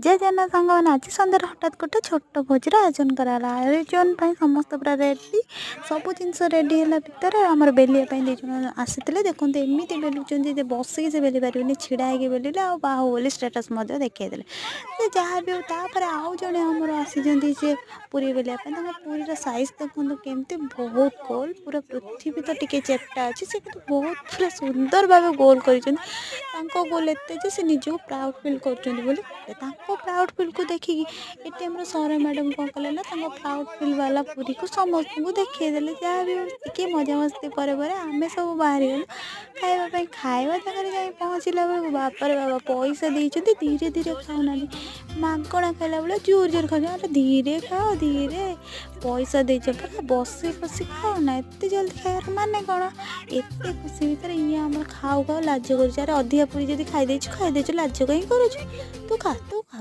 ଜୟ ଜଗନ୍ନାଥ ସାଙ୍ଗମାନେ। ଆଜି ସନ୍ଧ୍ୟାରେ ହଠାତ୍ ଗୋଟେ ଛୋଟ ଭୋଜିର ଆୟୋଜନ କରାଗଲା। ଆୟୋଜନ ପାଇଁ ସମସ୍ତେ ପୁରା ରେଡ଼ି। ସବୁ ଜିନିଷ ରେଡ଼ି ହେଲା ଭିତରେ ଆମର ବେଲିବା ପାଇଁ ଦୁଇ ଜଣ ଆସିଥିଲେ। ଦେଖନ୍ତୁ, ଏମିତି ବେଲୁଛନ୍ତି ଯେ ବସିକି ସେ ବେଲି ପାରିବେନି, ଛିଡ଼ା ହେଇକି ବେଲିଲେ ଆଉ ବାହୁବଲି ଷ୍ଟାଟସ୍ ମଧ୍ୟ ଦେଖେଇଦେଲେ। ସେ ଯାହା ବି ହଉ, ତାପରେ ଆଉ ଜଣେ ଆମର ଆସିଛନ୍ତି ସେ ପୁରୀ ବେଲିବା ପାଇଁ। ତାଙ୍କ ପୁରୀର ସାଇଜ୍ ଦେଖନ୍ତୁ କେମିତି, ବହୁତ ଗୋଲ। ପୁରା ପୃଥିବୀ ତ ଟିକେ ଚେପ୍ଟା ଅଛି, ସେ କିନ୍ତୁ ବହୁତ ପୁରା ସୁନ୍ଦର ଭାବେ ଗୋଲ କରିଛନ୍ତି। ତାଙ୍କ ଗୋଲ ଏତେ ଯେ ସେ ନିଜକୁ ପ୍ରାଉଡ଼ ଫିଲ୍ କରୁଛନ୍ତି ବୋଲି। ତାଙ୍କ ପ୍ରାଉଡ଼ ଫିଲ୍କୁ ଦେଖିକି ଏଠି ଆମର ସର ମ୍ୟାଡ଼ାମ୍ କ'ଣ କଲେ ନା, ତାଙ୍କ ପ୍ରାଉଡ଼ ଫିଲ୍ ବାଲା ପୁରୀକୁ ସମସ୍ତଙ୍କୁ ଦେଖେଇଦେଲେ। ଯାହା ବି ହଉ, ଟିକେ ମଜାମସ୍ତି ପରେ ପରେ ଆମେ ସବୁ ବାହାରିଗଲୁ ଖାଇବା ପାଇଁ। ଖାଇବା ଜାଗାରେ ଯାଇ ପହଞ୍ଚିଲା ବେଳକୁ ବାପରେ ବାବା, ପଇସା ଦେଇଛନ୍ତି, ଧୀରେ ଧୀରେ ଖାଉନାହାନ୍ତି। ମାଗଣା ଖାଇଲା ବେଳେ ଜୋର ଜୋର ଖାଉଛନ୍ତି। ଆରେ, ଧୀରେ ଖାଅ, ଧୀରେ। ପଇସା ଦେଇଛ ପରା, ବସି ବସି ଖାଅ ନା। ଏତେ ଜଲ୍ଦି ଖାଇବାର ମାନେ କ'ଣ? ଏତେ ଖୁସି ଭିତରେ ଇଏ ଆମର ଖାଉ ଖାଉ ଲାଜ କରୁଛି। ଆରେ, ଅଧିକା ପୁରୀ ଯଦି ଖାଇଦେଇଛୁ ଖାଇଦେଇଛୁ, ଲାଜ କାହିଁ କରୁଛୁ? ତୁ ଖା, ତୁ ଖା।